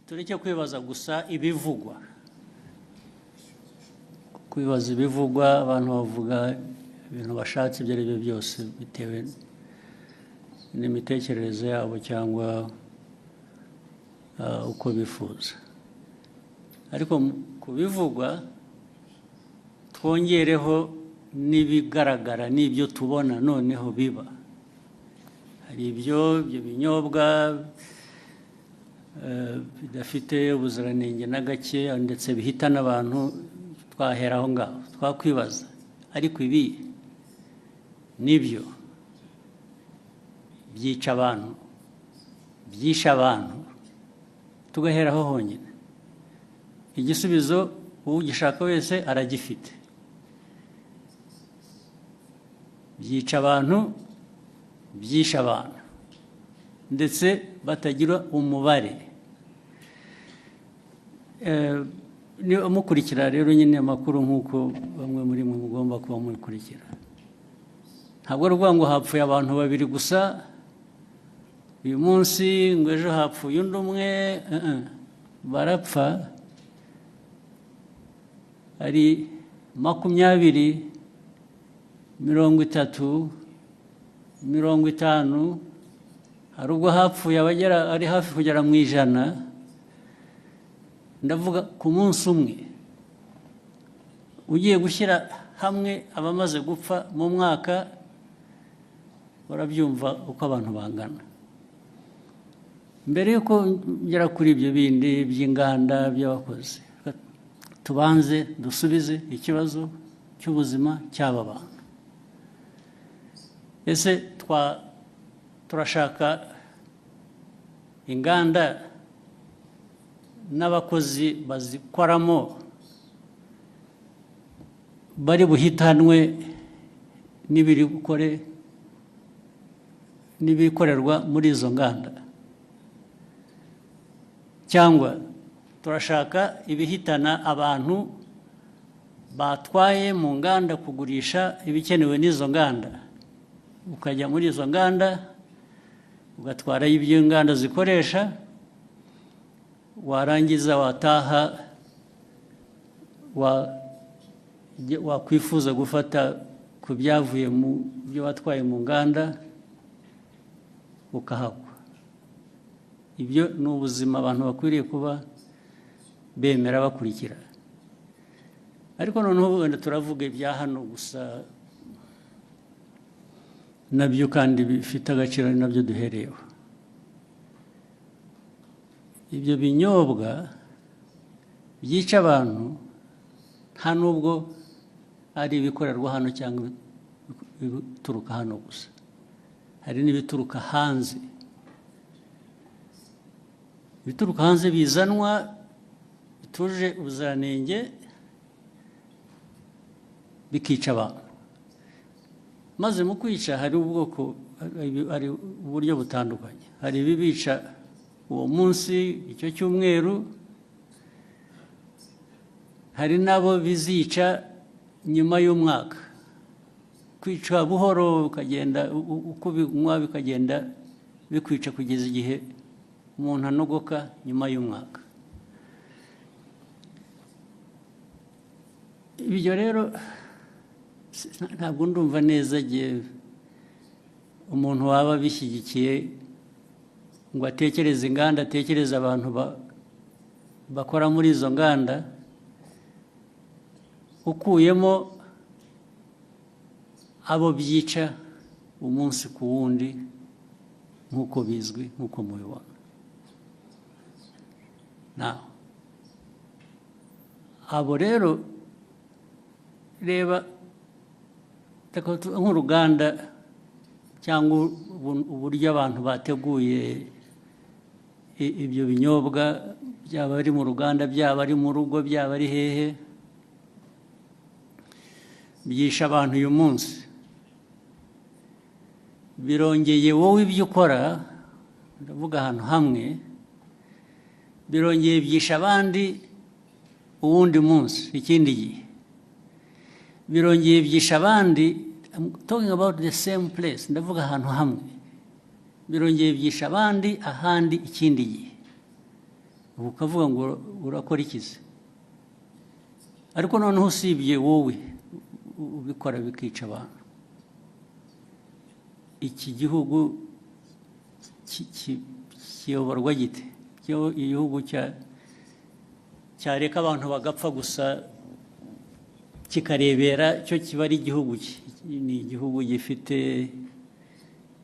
Tureke kwibaza gusa ibivugwa. Kwibaza ibivugwa, abantu bavuga ibintu bashatse ibyo ari byo byose bitewe n'imitekerereze yabo cyangwa uko bifuza. Ariko ku bivugwa twongereho n'ibigaragara n'ibyo tubona noneho biba. Hari ibyo binyobwa bidafite ubuziranenge na gake, ndetse bihitana abantu. Twahera aho ngaho twakwibaza, ariko ibi nibyo byica abantu, byishe abantu, tugaheraho honyine. Igisubizo ugishaka wese aragifite. Byica abantu, byishe abantu, ndetse batagira umubare. Niba mukurikira rero nyine amakuru nk'uko bamwe muri mwe mugomba kuba mukurikira, ntabwo ari ukuvuga ngo hapfuye abantu babiri gusa uyu munsi, ngo ejo hapfuye undi umwe. Barapfa ari 20, 30, 50, hari ubwo hapfuye abagera ari hafi kugera mu 100. Ndavuga ku munsi umwe. Ugiye gushyira hamwe abamaze gupfa mu mwaka, urabyumva uko abantu bangana. Mbere y'uko ngera kuri ibyo bindi by'inganda, by'abakozi, tubanze dusubize ikibazo cy'ubuzima cy'aba bantu. Ese turashaka inganda n'abakozi bazikoramo bari buhitanwe n'ibiri bukore n'ibikorerwa muri izo nganda, cyangwa turashaka ibihitana abantu batwaye mu nganda kugurisha ibikenewe n'izo nganda? Ukajya muri izo nganda ugatwarayo ibyo inganda zikoresha, warangiza wataha, wakwifuza gufata ku byavuye mu byo watwaye mu nganda ukahagwa. Ibyo ni ubuzima abantu bakwiriye kuba bemera bakurikira. Ariko noneho wenda turavuga ibya hano gusa, nabyo kandi bifite agaciro, ari nabyo duhereyeho. Ibyo binyobwa byica abantu nta nubwo ari ibikorerwa hano cyangwa ibituruka hano gusa, hari n'ibituruka hanze. Ibituruka hanze bizanwa bitujuje ubuziranenge bikica abantu. Maze mu kwica hari ubwoko, hari uburyo butandukanye. Hari ibibica uwo munsi, icyo cyumweru, hari n'abo bizica nyuma y'umwaka. Kwica buhoro, ukagenda uko ubinywa bikagenda bikwica kugeza igihe umuntu anogoka nyuma y'umwaka. Ibyo rero ntabwo ndumva neza igihe umuntu waba abishyigikiye ngo atekereze inganda, atekereze abantu bakora muri izo nganda, ukuyemo abo byica umunsi ku wundi nk'uko bizwi, nk'uko mubibona. Now, abo rero, reba nk'uruganda cyangwa uburyo abantu bateguye ibyo binyobwa, byaba ari mu ruganda, byaba ari mu rugo, byaba ari hehe, byishe abantu uyu munsi. Birongeye, wowe ibyo ukora, ndavuga ahantu hamwe, birongeye byishe abandi uwundi munsi, ikindi gihe birongeye byishe abandi. I'm talking about the same place, ndavuga ahantu hamwe, birongeye byishe abandi ahandi ikindi gihe. Ubu ukavuga ngo urakora iki se? Ariko noneho usibye wowe ubikora bikica abantu, iki gihugu kiyoborwa gite? Igihugu cyareka abantu bagapfa gusa kikarebera, cyo kiba ari igihugu ni igihugu gifite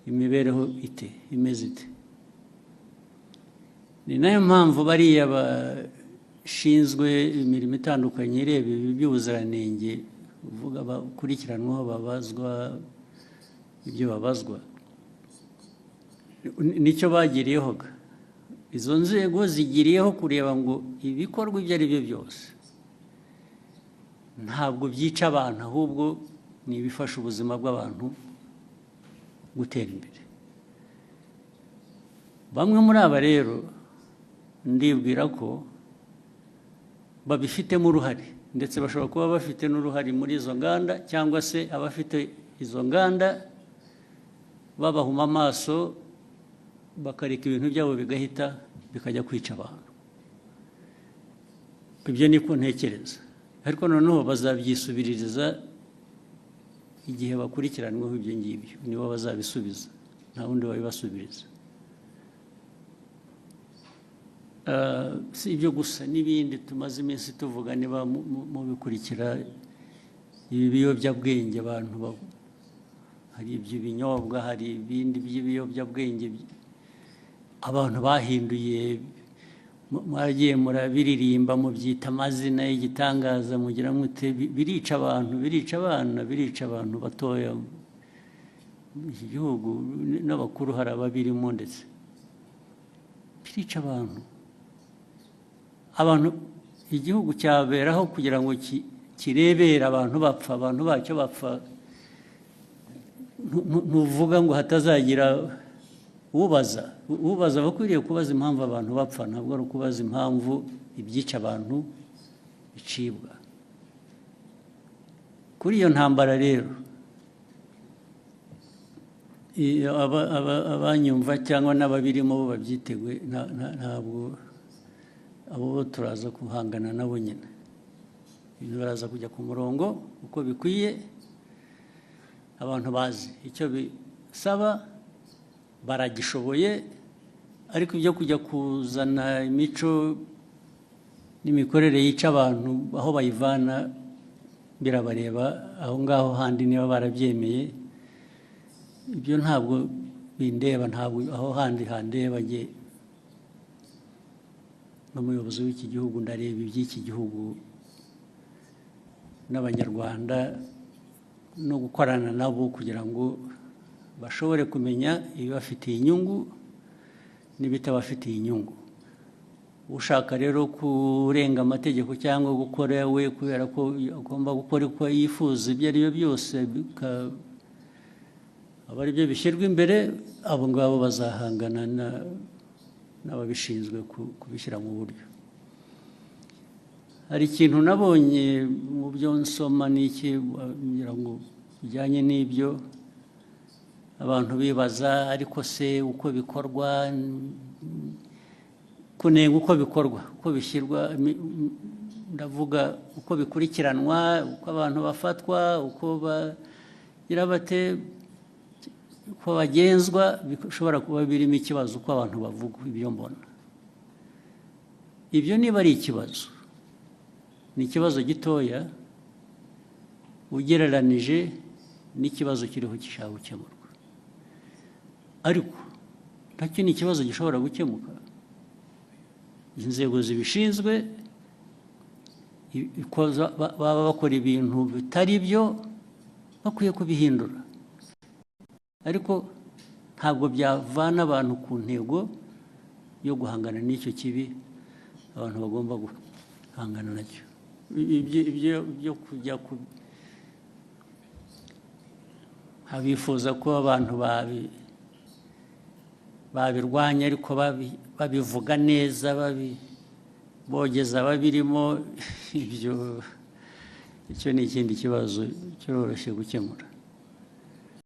imibereho ite, imeze ite? Ni nayo mpamvu bariya bashinzwe imirimo itandukanye ireba ibi by'ubuziranenge uvuga, bakurikiranwaho, babazwa ibyo babazwa, nicyo bagiriyeho. Izo nzego zigiriyeho kureba ngo ibikorwa ibyo ari byo byose ntabwo byica abantu, ahubwo ni ibifasha ubuzima bw'abantu gutera imbere. Bamwe muri aba rero ndibwira ko babifitemo uruhare, ndetse bashobora kuba bafite n'uruhare muri izo nganda, cyangwa se abafite izo nganda babahuma amaso bakareka ibintu byabo bigahita bikajya kwica abantu. Ibyo niko ntekereza, ariko noneho bazabyisubiririza igihe bakurikiranweho ibyo ngibyo, nibo bazabisubiza, nta wundi wabibasubiriza. Si ibyo gusa, n'ibindi tumaze iminsi tuvuga, niba mubikurikira, ibi biyobyabwenge abantu, hari ibyo binyobwa, hari ibindi by'ibiyobyabwenge abantu bahinduye, mwagiye murabiririmba, mubyita amazina y'igitangaza, mugira mute, birica abantu, birica abana, birica abantu batoya iki gihugu, n'abakuru hari ababirimo, ndetse birica abantu. Igihugu cyaberaho kugira ngo kirebere abantu bapfa, abantu bacyo bapfa, ntuvuga ngo hatazagira ubaza. Abakwiriye kubaza impamvu abantu bapfa, ntabwo ari ukubaza impamvu ibyica abantu bicibwa. Kuri iyo ntambara rero, abanyumva cyangwa n'ababirimo bo babyiteguye, ntabwo abo bo turaza guhangana nabo nyine. Ibintu baraza kujya ku murongo uko bikwiye, abantu bazi icyo bisaba, baragishoboye. Ariko ibyo kujya kuzana imico n'imikorere yica abantu, aho bayivana birabareba aho ngaho handi, niba barabyemeye ibyo ntabwo bindeba, ntabwo aho handi handeba. Njye n'umuyobozi w'iki gihugu ndareba iby'iki gihugu n'Abanyarwanda, no gukorana nabo kugira ngo bashobore kumenya ibibafitiye inyungu n'ibitabafitiye inyungu. Ushaka rero kurenga amategeko cyangwa gukora we kubera ko agomba gukora uko yifuza, ibyo ari byo byose aba ari byo bishyirwa imbere, abo ngabo bazahangana n'ababishinzwe kubishyira mu buryo. Hari ikintu nabonye mu byo nsoma n'iki, ngira ngo bijyanye n'ibyo abantu bibaza, ariko se uko bikorwa, kunenga uko bikorwa, uko bishyirwa, ndavuga uko bikurikiranwa, uko abantu bafatwa, uko bagira bate, uko bagenzwa, bishobora kuba birimo ikibazo uko abantu bavuga. Ibyo mbona, ibyo niba ari ikibazo, ni ikibazo gitoya ugereranije n'ikibazo kiriho gishaka gukemurwa, ariko nacyo ni ikibazo gishobora gukemuka. Inzego zibishinzwe baba bakora ibintu bitari byo, bakwiye kubihindura, ariko ntabwo byavana abantu ku ntego yo guhangana n'icyo kibi abantu bagomba guhangana nacyo. Ibyo byo kujya ku abifuza ko abantu babirwanya, ariko babivuga neza, bogeza ababirimo, ibyo icyo ni ikindi kibazo cyoroshye gukemura.